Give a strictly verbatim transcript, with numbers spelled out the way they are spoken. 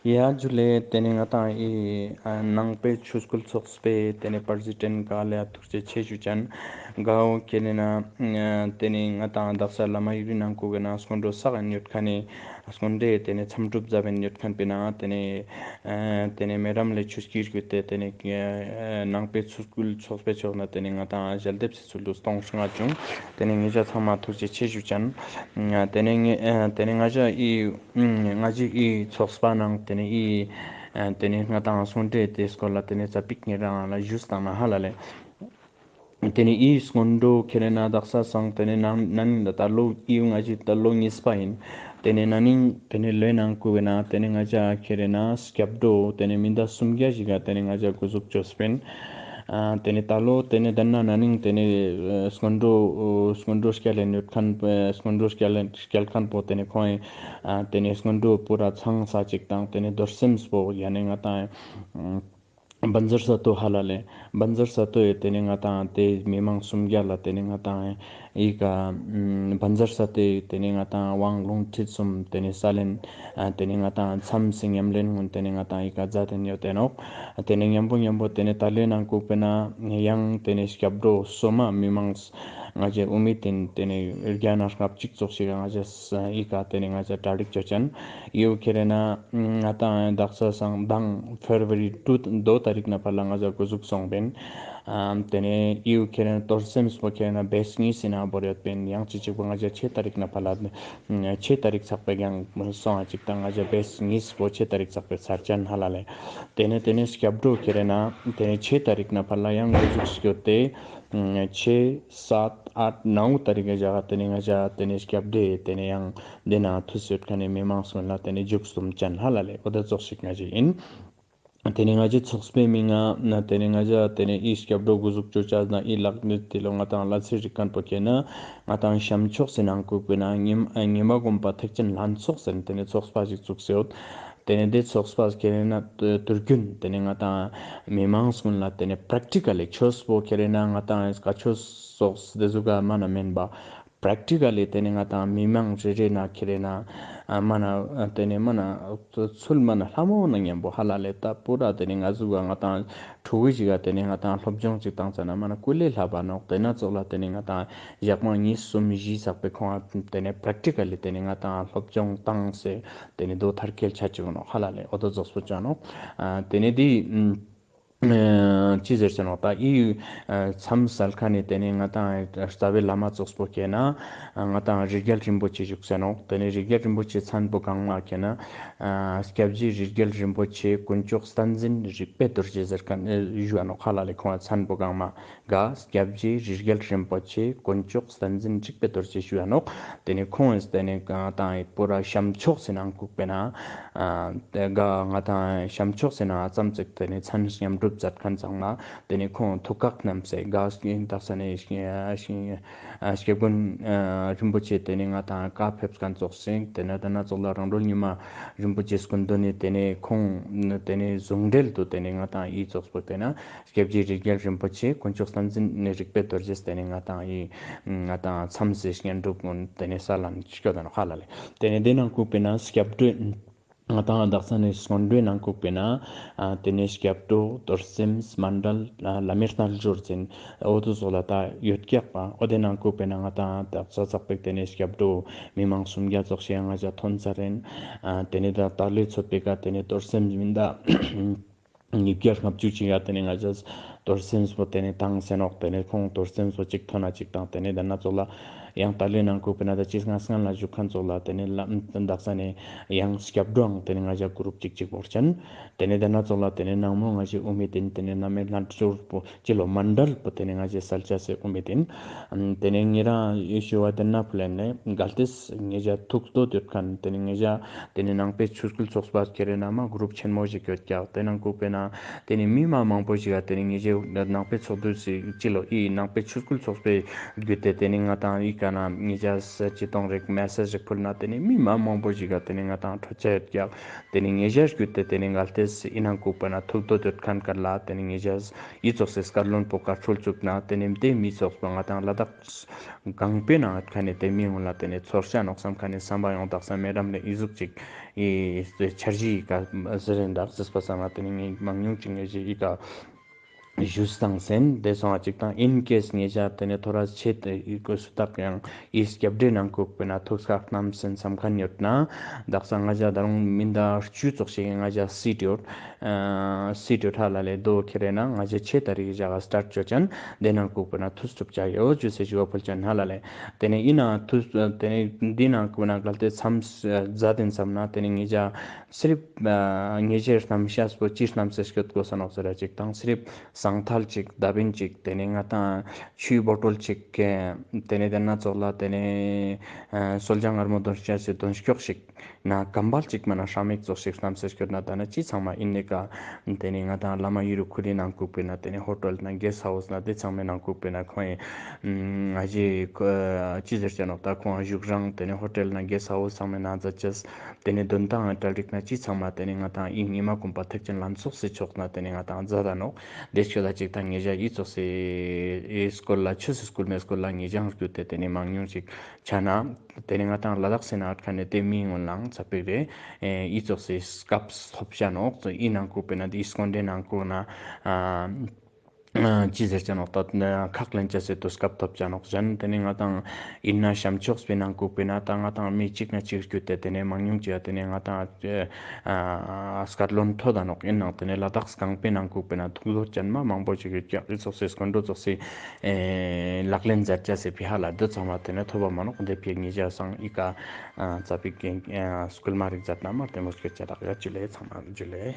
ཡ་ཇུ་ལེ། ཏེ་ནེ་ང་དང་ཨི་ཨ་ནང་པའི་ཆོས་སྐུལ་ཚོགས་པའི་ཏེ་ནེ་པར་སི་ཌེན་ཊ་ག་ལ་ཐུགས་རྗེ་ཆེ་ཞུ་ཅན། གའོ་ཁེ་ནེ་ན་ཨ་ཏེ་ནེ་ང་དང་དག་ས་བླ་མ་ཡུ་རི་ནང་ཁུལ་གི་ན་སྔོན་འགྲོ་སག་ཨིན་ཡོད་ཁན་ནི་སྔོན་འགྲོའི་ཏེ་ནེ་མཚམས་སྒྲུབ་མཛད་པ་ཨིན་ཡོད་ཁན་པེ་ན་ཏེ་ནེ་ཨ་ཏེ་ནེ་མེ་རམ་ལེ་ཆོས་སྐྱིད་གུ་ཏེ་ཏེ་ནེ་ཨ་ནང་པའི་ཆོས་སྐུལ་ཚོགས་པའི་ཕྱོགས་ནེ་ཏེ་ནེ་ང་དང་ཞལ་འདེབས་སི་ཚུལ་དུ་སྟོང་ཤང་ང་བྱུང་། ཏེ་ནེ་ཉེ་ཞ་ཚང་མ་ཐུགས་རྗེ་ཆེ་ཞུ་ཅན། ཨ་ཏེ་ནེ་ངེ་ཨ་ཏེ་ནེ་ང་ཞ་ཨི་ང་ཞའི་ཨི་ཚོགས་པ་ནང་ཏེ་ནེ་ཨི་ཨ་ཏེ་ནེ་ང་དང་སྔོན་འགྲོའི་ཏེ་སྐོར་ལ་ཏེ་ནེ་ཙ་པིག་ཉེ་རང་ལ་ཞུས་བཏང་ན་ཧ་ལ་ལེ། ཏེ་ནེ་ཨི་སྔོན་འགྲོ་ཁེ་ནེ་ན་དག་ས་སང་ཏེ་ནེ་ནང་ནང་ད་ལོ་ཨི་ང་ཞའི་ད་ལོ་གཉིས་པ་ཨིན། ཏེ་ནེ་ན་ནིང་ཏེ་ནེ་ལོའི་ནང་ཁུལ་གི་ན་ཏེ་ནེ་ང་ཞ་ཁེ་ནེ་ན་སྐྱབས་འགྲོ་ཏེ་ནེ་མི་ཟླ་སུམ་བརྒྱ་ཞིག་ག་ཏེ་ནེ་ང་ཞ་གོ་ཟུག་ཅོས་པིན། ཨ་ཏེ་ནེ་ད་ལོ་ཏེ་ནེ་ད་ན་ན་ནིང་ཏེ་ནེ་ཨ་སྔོན་འགྲོ་ཨ་སྔོན་འགྲོ་སྐྱལ་ལེན་ཡོད་ཁན་ཨ་སྔོན་འགྲོ་སྐྱལ་ལེན་སྐྱལ་ཁན་པོ་ཏེ་ནེ་ཁོང་ཨ་ཏེ་ནེ་སྔོན་འགྲོ་པུ་ར་ཚང་ས་ཅིག་དང་ཏེ་ནེ་རྡོར་སེམས་པོ་ཡ་ནེ་ང་དང་ཨ་བན་ཛར་ས་ཏོ་ཧ་ལ་ལེ། བན་ཛར་ས་ཏོ་ཡེ་ཏེ་ནེ་ང་དང་ཏེ་མི་མང་སུམ་བརྒྱ་ལ་ཏེ་ནེ་ང་དང་ཨི་ཀ་བན་ཛར་ས་ཏོ་ཡེ་ཏེ་ནེ་ང་དང་དབང་ལུང་ཁྲིད་གསུམ་ཏེ་ནེ་ས་ལེན་ཨ་ཏེ་ནེ་ང་དང་མཚམས་སི་ཉམས་ལེན་ངུན་ཏེ་ནེ་ང་དང་ཨི་ཀ་མཛད་དེ་ཡོད་དེ་ནོག། ཏེ་ནེ་ཉམ་པོ་ཉམ་པོ་ཏེ་ནེ་ད་ལོའི་ནང་ཁུལ་པེ་ན་ཡང་ཏེ་ནེ་སྐྱབས་འགྲོ་སོ་མ་མི་མང་ང་ཞའི་དབུ་མའི་ཏེ་ནེ་ཏེ་ནེ་བརྒྱ་ནང་ལྔ་བཅུ་ཙོགས་ཤིག་ང་ཞའི་ཨི་ཀ་ཏེ་ནེ་ང་ཞའི་གྲ་སྒྲིག་ཅོ་ཅན་ཡོད་ཁེ་རེ་ན་ང་དང་དག་ས་སང་དང་ཕེབ་རུ་ཝ་རི་ཏུ་དོ་ཏ་རིག་ནེ་ཕར་ལ་ང་ཞ་གོ་ཟུག་སོང་པིན། ཨམ་ཏེ་ནེ་ཡུ་ཁེ་རེ་ན་རྡོར་སེམས་པོ་ཁེ་རེ་ན་བེས་གཉིས་སི་ནང་བོར་ཡོད་པིན། ཡང་ཅིག་ཅིག་པོ་ང་ཞ་ཕྱེད་ཏ་རིག་ནེ་ཕར་ལ་ཕྱེད་ཏ་རིག་ཚག་པའི་ཀྱང་སོང་ང་ཅིག་དང་ང་ཞ་བེས་གཉིས་པོ་ཕྱེད་ཏ་རིག་ཚག་པའི་ཚར་ཅན་ཧ་ལ་ལེ། ཏེ་ནེ་ཏེ་ནེ་སྐྱབས་འགྲོ་ཁེ་རེ་ན་ཏེ་ནེ་ཕྱེད་ཏ་རིག་ནེ་ཕར་ལ་ཡང་གོ་ཟུག་སྐྱོད་དེ་ཕྱེད་སད་ཨཊ་ནའུ་ཏ་རིག་གི་ཞག་ཏེ་ནེ་ང་ཞ་ཏེ་ནེ་སྐྱབས་འགྲོ་ཏེ་ནེ་ཡང་ཏེ་ན་ཐུགས་ཡོད་ཁན་ནི་མི་མང་སུན་ལ་ཏེ་ནེ་མཇུག་གསུམ་ཅན་ཧ་ལ་ལེ། འོ་ཏ་ཙོགས་ཤིག་ང་ཞ་ཨིན། ཏེ་ནེ་ང་ཞའི་ཚོགས་པའི་མིང་ང་ཏེ་ནེ་ང་ཞ་ཏེ་ནེ་ཨི་སྐྱབས་འགྲོ་གོ་ཟུག་ཅོ་ཅ་ན་ཨི་ལག་ལེན་ཏེ་ལོ་ང་དང་ལ་ཚེ་རིག་ཁན་པོ་ཁེ་ན་ང་དང་ཤམ་ཕྱོགས་སི་ནང་ཁུལ་པེ་ན་ཉི་ཉི་མ་དགོན་པ་ཐེག་ཆེན་ལྷན་ཚོགས་ཟེར་ཏེ་ནེ་ཚོགས་པ་ཞིག་བཙུགས་སེ་ཡོད། ཏེ་ནེ་ཏེ་ཚོགས་པ་ཁེ་ན་དུས་རྒྱུན་ཏེ་ནེ་ང་དང་མི་མང་སུན་ལ་ཏེ་ནེ་པྲེག་ཊི་ཀ་ལི་ཆོས་པོ་ཁེ་རེ་ན་ང་དང་ཀ་ཆོས་སོགས་ཏེ་ཟུག་ག་མ་ན་མེན་པ། པྲེག་ཊི་ཀ་ལི་ཏེ་ནེ་ང་དང་མི་མང་རེ་རེ་ན་ཁེ་རེ་ན་ཨ་མ་ན་ཏེ་ནེ་མ་ན་ཚུལ་མ་ན་ལྷ་མོ་ན་ཉམ་པོ་ཧ་ལ་ལེ། ཏ་པུ་ར་ཏེ་ནེ་ང་ཟུག་ག་ང་དང་ཕྲུ་གུ་ཞིག་ག་ཏེ་ནེ་ང་དང་སློབ་སྦྱོང་ཅིག་བཏང་ཙ་ན་མ་ན་ཀུ་ལེ་ལྷ་པ་ནོག། ཏེ་ན་ཙོགས་ལ་ཏེ་ནེ་ང་དང་ཞག་མ་གཉིས་གསུམ་བཞི་ཚག་པའི་ཁོང་ཏེ་ནེ་པྲེག་ཊི་ཀ་ལི་ཏེ་ནེ་ང་དང་སློབ་སྦྱོང་བཏང་སེ་ཏེ་ནེ་དོ་མཐར་འཁྱོལ་ཆ་ཅུག་ནོག་ཧ་ལ་ལེ། འོ་ཏ་ཙོགས་པོ་ཅོ་ནོག། ཨ་ཏེ་ནེ་ཏེ་ཨ་ཅི་ཟེར་ཅེ་ནོག། ཏ་ཨི་ཨ་མཚམས་སལ་ཁན་ནི་ཏེ་ནེ་ང་དང་རྩ་བའི་བླ་མ་ཙོགས་པོ་ཁེ་ན་ང་དང་རི་རྒྱལ་རིན་པོ་ཆེ་བཞུགས་སེ་ནོག། ཏེ་ནེ་རི་རྒྱལ་རིན་པོ་ཆེ་མཚན་པོ་གང་མ་ཁེ་ན་ཨ་སྐྱབས་རྗེ་རི་རྒྱལ་རིན་པོ་ཆེ་དཀོན་མཆོག་བསྟན་འཛིན་རིག་པའི་རྡོ་རྗེ་ཟེར་ཁན་ཨ་ཞུ་བ་ནོག་ཧ་ལ་ལེ། ཁོང་མཚན་པོ་གང་མ་ག་སྐྱབས་རྗེ་རི་རྒྱལ་རིན་པོ་ཆེ་དཀོན་མཆོག་བསྟན་འཛིན་རིག་པའི་རྡོ་རྗེ་ཞུ་བ་ནོག། ཏེ་ནེ་ཁོང་ཏེ་ནེ་ང་དང་ཨི་པུ་ར་ཤམ་ཕྱོགས་སི་ནང་ཁུལ་པེ་ན་ཨ་ཏེ་ག་ང་དང་ཤམ་ཕྱོགས་སི་ནང་ཨ་ཙམ་ཅིག་ཏེ་ནེ་མཚན་ཉམས་སྒྲུབ་མཛད་ཁན་ཚང་མ་ཏེ་ནེ་ཁོང་ཐུགས་ཁག་བསྣམས་སེ་ག་སྐྱེ་དག་ས་ནེ་ཨ་སྐྱབས་མགོན་ཨ་རིན་པོ་ཆེ་ཏེ་ནེ་ང་དང་ཀ་ཕེབས་ཁན་ཙོགས་སེ་ཏེ་ནེ་ཏེ་ན་ཙོགས་ལ་རང་གྲོལ་ཉི་མ་རིན་པོ་ཆེ་སྐུ་མདུན་ནེ་ཏེ་ནེ་ཁོང་ཏེ་ནེ་ཟུང་འབྲེལ་དུ་ཏེ་ནེ་ང་དང་ཨི་ཙོགས་པོ་ཏེ་ན་སྐྱབས་རྗེ་རི་རྒྱལ་རིན་པོ་ཆེ་དཀོན་མཆོག་བསྟན་འཛིན་རིག་པའི་རྡོ་རྗེ་ཏེ་ནེ་ང་དང་ཨི་ང་དང་མཚམས་སི་བསྙེན་སྒྲུབ་ངུན་ཏེ་ནེ་ས་ལ་ནེ་སྐྱོད་ད་ནོག་ཧ་ལ་ལེ། ཏེ་ནེ་ཏེ་ནང་ཁུལ་པེ་ན་སྐྱབས་འགྲོའི་ང་དང་དག་ས་ནེ་སྔོན་འགྲོའི་ནང་ཁུལ་པེ་ན་ཨ་ཏེ་ནེ་སྐྱབས་འགྲོ་རྡོར་སེམས་མཎྜལ་ཨ་བླ་མའི་རྣལ་འབྱོར་ཟེར་འོ་ཏེ་ཙོགས་ལ་ཏ་ཡོད་ཀྱག་པ། འོ་ཏེ་ནང་ཁུལ་པེ་ན་ང་དང་དག་ས་ཚག་པེ་ཏེ་ནེ་སྐྱབས་འགྲོ་མི་མང་སུམ་བརྒྱ་ཙོགས་ཤིག་ང་ཞ་ཐོན་ཚར་ཨིན། ཨ་ཏེ་ནེ་ཏ་ཏ་ལོའི་ཚོད་པེ་ཀ་ཏེ་ནེ་རྡོར་སེམས་མི་ད་ཉིས་བརྒྱ་ལྔ་བཅུ་ཅིག་ཡ་ཏེ་ནེ་ང་ཞ་རྡོར་སེམས་པོ་ཏེ་ནེ་བཏང་སེ་ནོག། ཏེ་ནེ་ཁོང་རྡོར་སེམས་པོ་ཅིག་ཐོན་ན་ཅིག་དང་ཏེ་ནེ་ཏེ་ན་ཙོགས་ལ་ཡང་ཏ་ལོའི་ནང་ཁུལ་པེ་ན་ཏ་ཅི་སྔ་སྔ་ལ་བཞུགས་ཁན་ཙོགས་ལ་ཏེ་ནེ་ལ་དག་ས་ནེ་ཡང་སྐྱབས་འགྲོའང་ཏེ་ནེ་ང་ཞ་གུ་རུབ་ཅིག་ཅིག་བོར་ཅན། ཏེ་ནེ་ཏེ་ན་ཙོགས་ལ་ཏེ་ནེ་ནང་མོ་ང་ཞའི་དབུ་མའི་ཏེ་ནེ་ཏེ་ནེ་བླ་མའི་རྣལ་འབྱོར་པོ་ཅི་ལོ་མཎྜལ་པོ་ཏེ་ནེ་ང་ཞའི་སལ་ཅེས་སི་དབུ་མའི་ཏེ་ནེ་ཏེ་ནེ་ཉེ་རང་ཡེ་ཤེས་པ་ཏེ་ན་ཕུལ་ལེན་ནེ་གལ་ཏེ་ཉེ་ཞ་ཐུགས་འདོད་ཡོད་ཁན་ཏེ་ནེ་ཉེ་ཞ་ཏེ་ནེ་ནང་པའི་ཆོས་སྐུལ་ཚོགས་པ་ཁེ་རེ་ན་མ་གུ་རུབ་ཆེན་མོ་ཞིག་ཡོད་ཀྱག། ཏེ་ནང་ཁུལ་པེ་ན་ཏེ་ནེ་མི་མ་མང་པོ་ཞིག་ག་ཏེ་ནེ་ཉེ་ཞའི་ ནང་པའི་ཚོགས་འདུ་ཞིག་ཅི་ལོ་ཨི་ནང་པའི་ཆོས་སྐུལ་ཚོགས་པའི་བརྒྱུད་དེ་ཏེ་ནེ་ང་དང་ཨི་ཀ་ན་ཉེ་ཞ་སྤྱི་གཏོང་རིག་མེ་སེཇ་རིག་ཕུལ་ན་ཏེ་ནེ་མི་མ་མང་པོ་ཞིག་ག་ཏེ་ནེ་ང་དང་འཕྲོད་ཆ་ཡོད་ཀྱག། ཏེ་ནེ་ཉེ་ཞ་བརྒྱུད་དེ་ཏེ་ནེ་ང་ཏེ་ཨི་ནང་ཁུག་པ་ན་ཐུགས་འདོད་ཡོད་མཁན་ཀ་ལ་ཏེ་ནེ་ཉེ་ཞ་ཨི་ཙོགས་སི་སྐད་ལོན་པོ་ཀ་འཕྲོད་བཅུག་ན་ཏེ་ནེ་ཏེ་མི་ཙོགས་པོ་ང་དང་ལ་དྭགས་གང་པོའི་ནང་ཡོད་མཁན་ནི་ཏེ་མི་ཀུན་ལ་ཏེ་ནེ་ཚོར་ཆ་ནོག་སམ་མཁན་ནི་སམ་པ་ཡོང་དག་ས་མེ་ཌམ་ནི་ཨི་ཟུག་ཅིག་ཨི་འཆར་གཞི་ཀ་ཟེར་རིན་དག་ཟེར་པ་སང་ན་ཏེ་ནེ་ངས་མང་ཉུང་ཅིག་ངེ་ཞེ་ཨི་ཀ་ཞུས་དང་སེན་ཏེ་སོང་བ་ཅིག་དང་ཨིན་ཀེས་ངེ་ཞ་ཏེ་ནེ་ཐོ་རས་ཆེད་དུ་ཨི་ཀོ་སུ་དག་ཡང་ཨི་སྐྱབས་འགྲོའི་ནང་ཁུག་པེ་ན་ཐུགས་ཁག་གནམ་སེན་སམ་མཁན་ཡོད་ན་དག་ས་ང་ཞ་ད་རུང་མི་ཟླ་བཅུ་ཙོགས་ཤིག་ང་ཞ་སི་ཊི་ཡོད། ཨ་སི་ཊི་ཡོད་ཧ་ལ་ལེ་དོ་ཁེ་རེ་ན་ང་ཞ་ཆེད་དུ་རིག་ཞག་ག་སི་ཊར་ཊི་ཅོ་ཅན་ཏེ་ནང་ཁུག་པེ་ན་ཐུགས་སྒྲུབ་ཅ་ཡོད་ཅུ་སེ་ཞུ་བ་ཕུལ་ཅན་ཧ་ལ་ལེ། ཏེ་ནེ་ཨི་ན་ཐུགས་ཏེ་ནེ་འདི་ནང་ཁུག་ན་གལ་ཏེ་མཚམས་མཛད་དེན་སམ་ན་ཏེ་ནེ་ངེ་ཞ་སི་རིབ་ཨ་ཉེ་ཞའི་རྣམ་ཤེས་པོ་ཅི་རྣམ་སེ་སྐྱོད་དགོས་ས་ནོག་ཟེར་ར་ཅིག་དང་སི་རིབ་ཟངས་ཐལ་ཅིག་ད་བིན་ཅིག་ཏེ་ནེ་ང་དང་ཆུའི་བོ་ཊོལ་ཅིག་ཏེ་ནེ་ཏེ་ན་ཙོགས་ལ་ཏེ་ནེ་ཨ་གསོལ་ཇ་མངར་མོ་འདོན་ཤེས་སི་འདོན་སྐྱོགས་ཤིག་ན་ཀམ་བལ་ཅིག་མ་ན་ཧྲ་མིག་ཙོགས་ཤིག་རྣམ་སེ་སྐྱོད་ན་ད་ན་ཅི་ཚང་མ་ཨིན་ནེ་ཀ་ཏེ་ནེ་ང་དང་བླ་མ་ཡུ་རུ་ཁུ་རི་ནང་ཁུག་པེ་ན་ཏེ་ནེ་ཧོ་ཊེལ་ན་གེ་སི་ཧའུ་སི་ན་ཏེ་ཚང་མའི་ནང་ཁུག་པེ་ན་ཁོང་ཨི་ང་ཞེ་ཅི་ཟེར་ཅ་ནོག་ད་ཁོང་བཞུགས་རང་ཏེ་ནེ་ཧོ་ཊེལ་ན་གེ་སི་ཧའུ་སི་ཚང་མའི་ནང་མཛད་ཅེས། ཏེ་ནེ་དོན་ཏང་གྲ་སྒྲིག་ན་ཅི་ཚང་མ་ཏེ་ནེ་ང་དང་ཨི་ཉི་མ་གུན་པ་ཐེག་ཆེན་ལམ་ཚོགས་སི་ཕྱོགས་ན་ཏེ་ནེ་ང་དང་མཛད་ད་ནོག། ཏེ་ཆོས་ལ་ཅིག་དང་ཉེ་ཞ་ཨི་ཙོགས་སི་ཨི་སྐོར་ལ་ཆོས་སི་སྐུལ་མའི་སྐོར་ལ་ཉེ་ཞའང་བརྒྱུད་དེ་ཏེ་ནེ་མང་ཉུང་ཅིག་ཆ་ན་ཏེ་ནེ་ང་དང་ལ་དྭགས་སི་ནང་ཁ་ནེ་ཏེ་མི་ཀུན་ལའང་ཚ་པིག་རེ་ཨི་ཙོགས་སི་སྐབས་ཐོབ་ཅ་ནོག། ཨི་ནང་ཁུག་པེ་ན་ཏེ་ཨི་སྐོར་འདྲེ་ནང་ཁུག་ན་ཨ། ཅི་ཟེར་ཅ་ནོག་ད་ཁག་ལེན་ཅ་སེ་དུས་སྐབས་ཐོབ་ཅ་ནོག་ཞན། ཏེ་ནེ་ང་དང་ཨིན་ན་ཤམ་ཕྱོགས་པའི་ནང་ཁུག་པེ་ན་ད་ང་དང་མི་གཅིག་ན་གཅིག་རྒྱུད་དེ་ཏེ་ནེ་མང་ཉུང་ཅི་ཡ་ཏེ་ནེ་ང་དང་ཨ་སྐད་ལོན་ཐོ་ད་ནོག་ཨིན་ནང་ཏེ་ནེ་ལ་དྭགས་གང་པོའི་ནང་ཁུག་པེ་ན་ཐུགས་ལོ་ཅན་མ་མང་པོ་ཅིག་ཡོད་ཀྱག་ཨི་ཙོགས་སེ་སྐོར་འགྲོ་ཙོགས་སེ་ལག་ལེན་མཛད་ཅ་སེ་ཕི་ཧ་ལ་དུ་ཚང་མ་ཏེ་ནེ་ཐོབ་པ་མ་ནོག། འདི་ཕི་ཉེ་ཞ་སང་ཨི་ཀ་ཙ་པིག་སྐུལ་མ་རིག་མཛད་ན་མ་ཏེ་མོ་སྐྱོད་ཅ་རག་ཡ་ཇུ་ལེ་ཚང་མ་ཇུ་ལེ།